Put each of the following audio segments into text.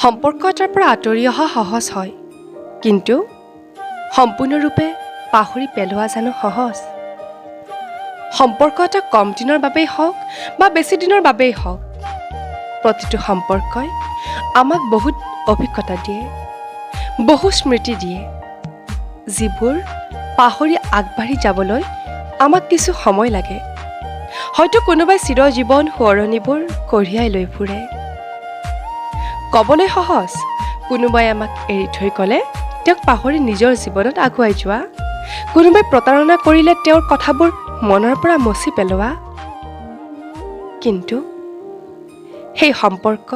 সম্পৰ্ক এটাৰ পৰা আঁতৰি অহা সহজ হয়, কিন্তু সম্পূৰ্ণৰূপে পাহৰি পেলোৱা জানো সহজ? সম্পৰ্ক এটা কম দিনৰ বাবেই হওক বা বেছি দিনৰ বাবেই হওক, প্ৰতিটো সম্পৰ্কই আমাক বহুত অভিজ্ঞতা দিয়ে, বহু স্মৃতি দিয়ে, যিবোৰ পাহৰি আগবাঢ়ি যাবলৈ আমাক কিছু সময় লাগে। হয়তো কোনোবাই চিৰজীৱন সোঁৱৰণিবোৰ কঢ়িয়াই লৈ ফুৰে। ক'বলৈ সহজ, কোনোবাই আমাক এৰি থৈ গ'লে তেওঁক পাহৰি নিজৰ জীৱনত আগুৱাই যোৱা, কোনোবাই প্ৰতাৰণা কৰিলে তেওঁৰ কথাবোৰ মনৰ পৰা মচি পেলোৱা। কিন্তু সেই সম্পৰ্ক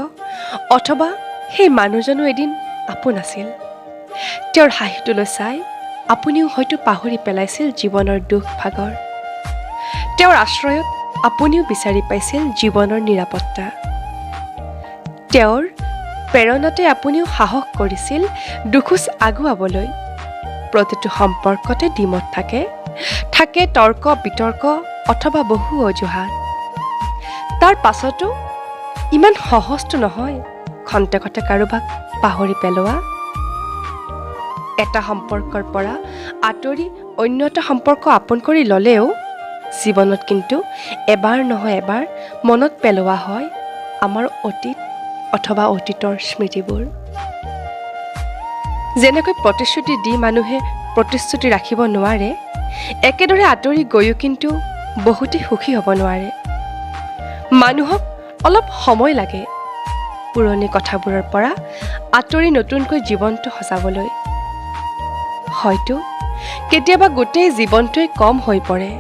অথবা সেই মানুহজনো এদিন আপোন আছিল। তেওঁৰ হাঁহিটোলৈ চাই আপুনিও হয়তো পাহৰি পেলাইছিল জীৱনৰ দুখ ভাগৰ। তেওঁৰ আশ্ৰয়ত আপুনিও বিচাৰি পাইছিল জীৱনৰ নিৰাপত্তা। তেওঁৰ প্ৰেৰণাতে আপুনিও সাহস কৰিছিল দুখোজ আগুৱাবলৈ। প্ৰতিটো সম্পৰ্কতে দ্বিমত থাকে, থাকে তৰ্ক বিতৰ্ক অথবা বহু অজুহাত। তাৰ পাছতো ইমান সহজটো নহয় খন্তেকতে কাৰোবাক পাহৰি পেলোৱা। এটা সম্পৰ্কৰ পৰা আঁতৰি অন্য এটা সম্পৰ্ক আপোন কৰি ল'লেও জীৱনত কিন্তু এবাৰ নহয় এবাৰ মনত পেলোৱা হয় আমাৰ অতীত অথবা অতীতৰ স্মৃতিবোৰ। যেনেকৈ প্ৰতিশ্ৰুতি দি মানুহে প্ৰতিশ্ৰুতি ৰাখিব নোৱাৰে, একেদৰে আঁতৰি গৈও কিন্তু বহুতেই সুখী হ'ব নোৱাৰে। মানুহক অলপ সময় লাগে পুৰণি কথাবোৰৰ পৰা আঁতৰি নতুনকৈ জীৱনটো সজাবলৈ। হয়তো কেতিয়াবা গোটেই জীৱনটোৱেই কম হৈ পৰে।